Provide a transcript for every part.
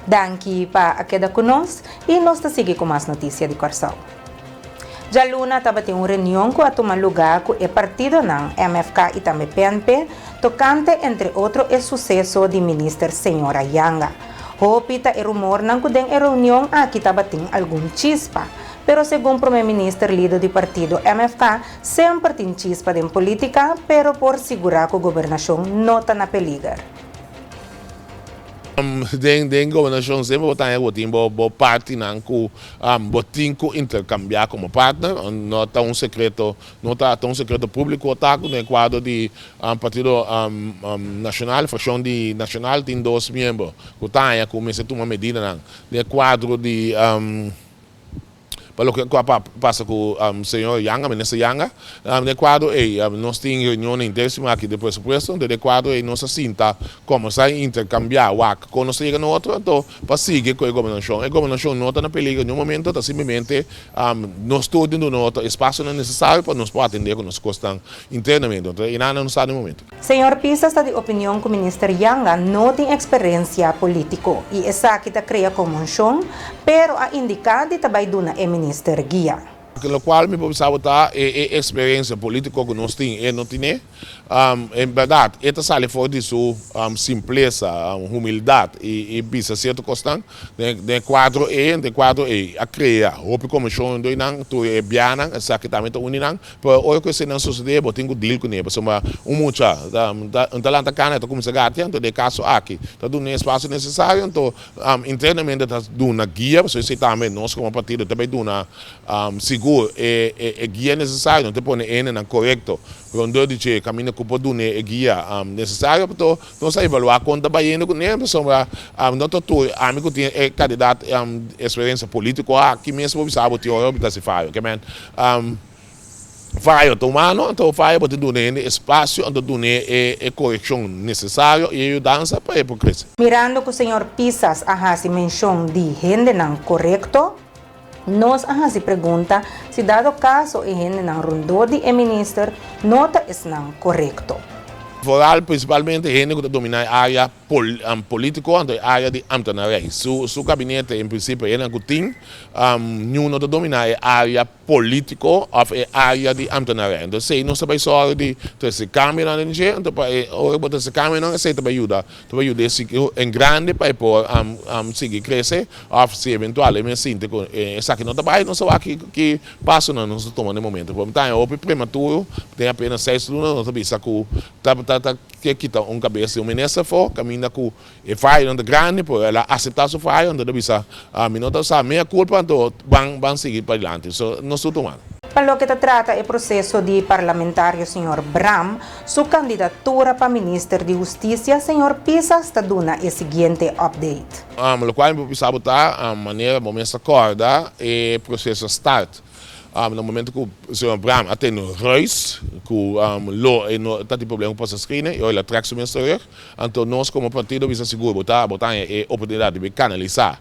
Danki pa a keda ku nos i nos ta sigui ku mas notisia di Kòrsou. Djaluna tabatin un reunion ku a tuma lugá ku e partidonan MFK i tambe PNP tokante entre otro e suseso di minister señora Janga. Hopi ta e rumornan ku den e reunion aki tabatin algun chispa, pero segun prome minister lider di partido MFK semper tin chispa den politica pero por sigura ku gobernashon no ta na peliger. Den gobernashon semper bo ta haña ku bo tin bo partinan ku bo tin ku interkambiá komo partner. No ta un sekreto, no ta un sekreto públiko ta ku den e kuadro di Partido Nashonal, frakshon di Nashonal tin dos miembro ku ta haña ku mester tuma medidanan den e kuadro di. Pa loke ku a pasa ku señor Yanga, minister Yanga, den e kuadro ei nos tin reunionnan intensima aki den presupuesto, anto den e kuadro ei nos a sinta kombersá i interkambiá wak kon nos ta yega na otro anto pa sigui ku e gobernashon. E gobernashon no ta na peligro niun momento, ta simplemente nos tur tin duna otro espasionan nesesario pa nos por atendé ku nos kosnan internamente, anto einan nos ta den momento. Señor Pisas ta di opinion ku Minister Janga no tin eksperensia polítiko i esaki ta krea konmonshon, pero a indiká di ta bai duna e minister guia. Lokual mi por bisa bo ta e eksperensia polítiko ku nos tin e no tine. En bèrdat e ta sali for di su simplesa, humildat i bisa sierto kosnan. Den e kuadro ei, den e kuadro ei a krea hopi komishon dor nan, tur e bianan, esaki tambe ta uni nan. Pero ora ku eseinan sosodé, bo tin ku deal kuné, pasobra un mucha ta lanta kana, e ta kuminsá gatia, anto den e kaso aki ta duna e espasio nesesario, anto internamente ta duna guia, pasobra esei tambe nos komo partido ta bai duna sigur e guia nesesario, no ta pone e hendenan korekto rondó di dje kaminda ku por duna e guia nesesario, pato nos a evaluá kon ta bayendo kuné, pasobra no ta tur ami ku tin e kandidat eksperensia polítiko aki mes por bisa bo tin ora bo ta hasi fayo. Fayo ta humano, anto fayo bo ta duna hende espasio, anto dun'e e korekshon nesesario i e yudansa pa e por krese. Mirando ku señor Pisas a hasi menshon di hendenan korekto, nos a hasi pregunta si dado kaso e hendenan rondó di e minister no ta esnan korekto. Vooral prinsipalmente hende ku ta dominá e área polítiko, anto e área di ambtenarij. Su gabinete en prinsipio hendenan ku tin, niun no ta dominá e área polítiko òf e área di ambtenarij. Anto esei nos ta bai sòru di trese kambionan den dje, anto pa e ora ku bo trese kambionan esei ta bai yuda, ta bai yuda e sitio en grandi pa e por sigui krese òf si eventual e mes sinti ku esaki no ta bai nos ta wak ki pasonan nos ta tuma den momento. Por ta hopi prematuro, den apenas seis luna nos ta bisa ku ta ta ke kita un kabes di un minister afó kaminda ku E fayonan ta grandi, pero el a aseptá su fayo, anto el a bisa, Mi no ta sa mea kulpa, anto ban ban sigui padilanti. So, nos tur ta humano. Pa loke ta trata e proseso di parlamentario señor Braam su kandidatura pa minister di Hustisia, señor Pisas ta duna e siguiente update. Lokual mi por bisa bo ta, manera bo mes ta kòrda e proseso a start. Na momento ku señor Braam a tene ruis ku lo e no ta tin problema ku pasa skrine i ora el a trèk su mes terug, anto nos komo partido bisa sigur bo ta bo ta haña e oportunidat di bin kanalisá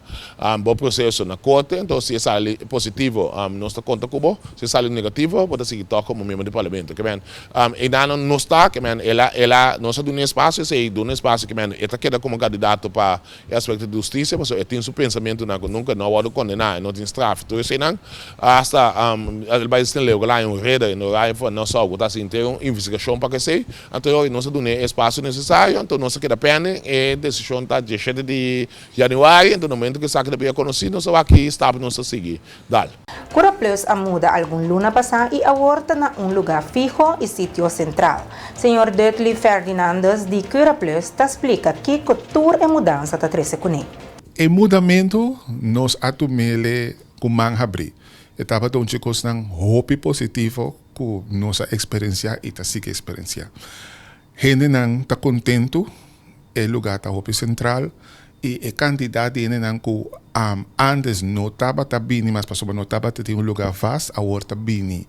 bo proseso na korte, anto si e sali positivo nos ta konta ku bo, si e sali negativo bo ta sigui tòg komo miembro di parlamento. Ke men einan nos ta, ke men el a el a nos a duna e espasio esei duna espasio ke men e ta keda komo kandidato pa E aspekto di hustisia, pasobra e tin su pensamentunan ku nunka no a wòrdu kondená, e no tin straf. Tur eseinan, asta el bai esnan leu ku el a haña un reda i no a for no sòu ku ta hasi henter un investigashon pa kesei. Anto e ora nos a dun'é e espasio nesesario, anto nos a keda pende. E desishon ta diesshete di yanüari, anto na momento ku esaki ta bira konosí nos a wak ki stap nos ta sigui dal. Cura Plus a muda algun luna pasá i awor ta na un lugá fiho i sitio sentral. Señor Dudley Ferdinandus di Cura Plus ta splika kiko tur e mudansa ta trese kuné. E mudamentu nos a tum'ele ku man habrí. E tabata un dje kosnan hopi positivo ku nos a eksperensiá i ta sigui eksperensiá. Hendenan ta kontentu, e lugá ta hopi sentral i e kantidat di hendenan ku ántes no tabata bini mas pasobra no tabata tin un lugá vast awor ta bini.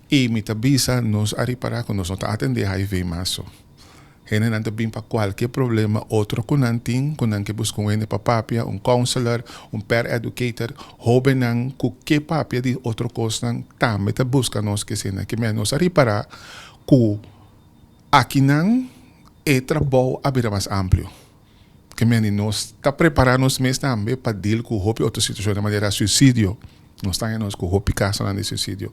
I mi ta bisa nos a ripará ku nos no ta atendé hiv mas so. Hendenan ta bin pa kualke problema otro ku nan tin, ku nan ke buska un hende pa papia, un counselor, un peer educator, hóbennan ku ke papia di otro kosnan tambe ta buska nos kesina. Ke nos a ripará ku. Akinan e trabou a bira mas amplio. Ke men di nos ta prepará nos mes tambe pa deal ku hopi otro situashon manera suisidio. Nos ta haña nos ku hopi kasonan di suisidio.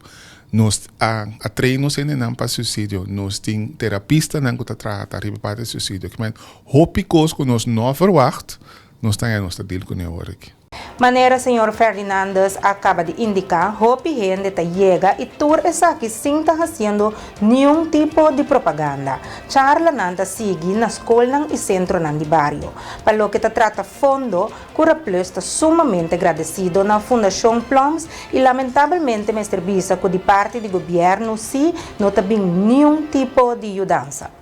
Nos a a train nos hendenan pa suisidio. Nos tin terapistanan ku ta traha ta riba parti di suisidio. Ke men hopi kos ku nos no a verwagt nos ta haña nos ta deal kuné awor aki. Manera señor Ferdinandus a caba di indica, hopi hende ta yega y tur esaki sin ta haciendo niun tipo di propaganda. Charlanan ta sigui na scolnan y centronan di bario. Pa loke ta trata fondo, Cura Plus ta sumamente gradecido na Fundacion Ploms y lamentabelmente mester bisa cu di parti di gobierno si no ta bin niun tipo di yudansa.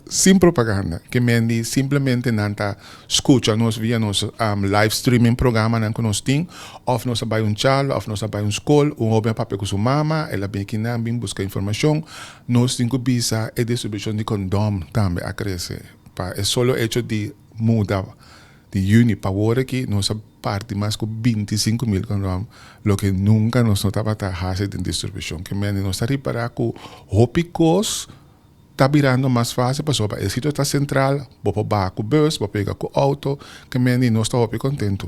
Sin propaganda, ke men di simplemente nan ta skucha nos via nos live streaming programanan ku nos tin, òf nos a bai un charla òf nos a bai un skol, un hoben a papia ku su mama, el a bin akinan bin buska informashon. Nos tin ku bisa e distribushon di kondòm tambe a krese pa e solo echo di muda di yüni pa awor aki nos a parti mas ku 25,000 kondòm, loke nunka nos no tabata hasi den distribushon. Ke men di nos ta ripará ku hopi kos ta birando mas fácil pasobra e sitio ta sentral, bo por baha ku bus, bo por yega ku outo, ke men di nos ta hopi kontentu,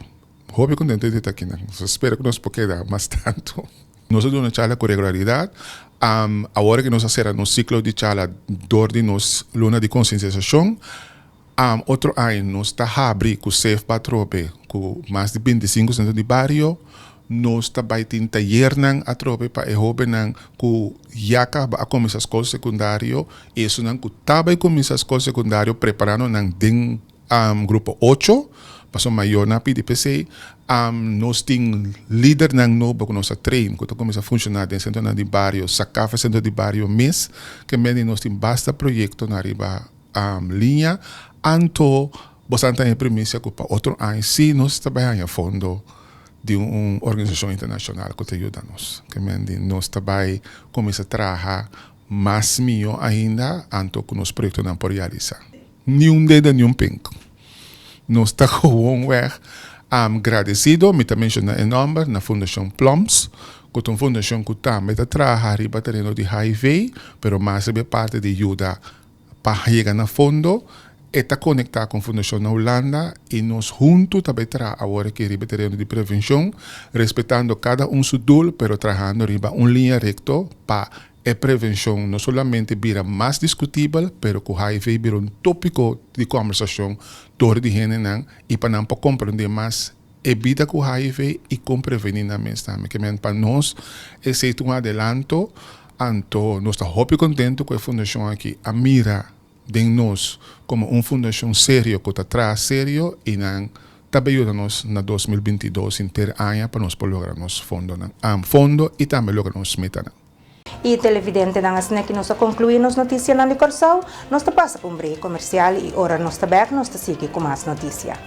hopi kontentu di ta akinan. Nos ta spera ku nos por keda mas tantu. Nos a duna charla ku regularidat. Awor ku nos a sera nos siklo di charla dor di nos luna di konsientisashon, otro aña nos ta habri ku Safebar atrobe ku mas di 25 sentro di bario. Nos ta bai tin tayernan atrobe pa e hóbennan ku ya kaba a kuminsá skol sekundario i esunnan ku ta bai kuminsá skol sekundario preparando nan den grupo 8, pasobra mayornan a pidi p'esei. Nos tin lidernan nobo ku nos a train ku ta kuminsá funshoná den sentronan di bario, Sakafa sentro di bario mes, ke mende nos tin basta proyektonan riba liña. Anto boso ta haña primisia ku pa otro aña si nos ta bai haña fondo di un organisashon internashonal ku ta yuda nos. Ke men di nos ta bai kuminsá traha mas mihó ainda anto ku nos proyektonan por realisá. Ni un dede ni un pink. Nos ta gewoonweg gradesido, mi ta menshoná e nòmber, na Fundashon Ploms, ku ta un fundashon ku tambe ta traha riba tereno di HIV, pero mas riba e parti di yuda pa yega na fondo. E ta konektá ku un fundashon na Hulanda i nos huntu ta bai traha awor aki riba e tereno di prevenshon, respetando kada un su dul, pero trahando riba un liña rekto pa e prevenshon no solamente bira mas diskutibel, pero ku HIV bira un tópiko di kòmbersashon dor di hendenan i pa nan por komprendé mas e bida ku HIV i kon prevení nan mes tambe. Ke men pa nos esei ta un adelanto, anto nos ta hopi kontentu ku e fundashon aki a mira den nos komo un fundashon serio ku ta traha serio i nan ta bay yuda nos na 2022 henter aña pa nos por logra nos fondonan, fondo i tambe logra nos metanan. I televidentenan, asina ki nos a konkluí nos notisianan di Kòrsou. Nos ta pasa pa un break komersial i ora nos ta bèk nos ta sigui ku mas notisia.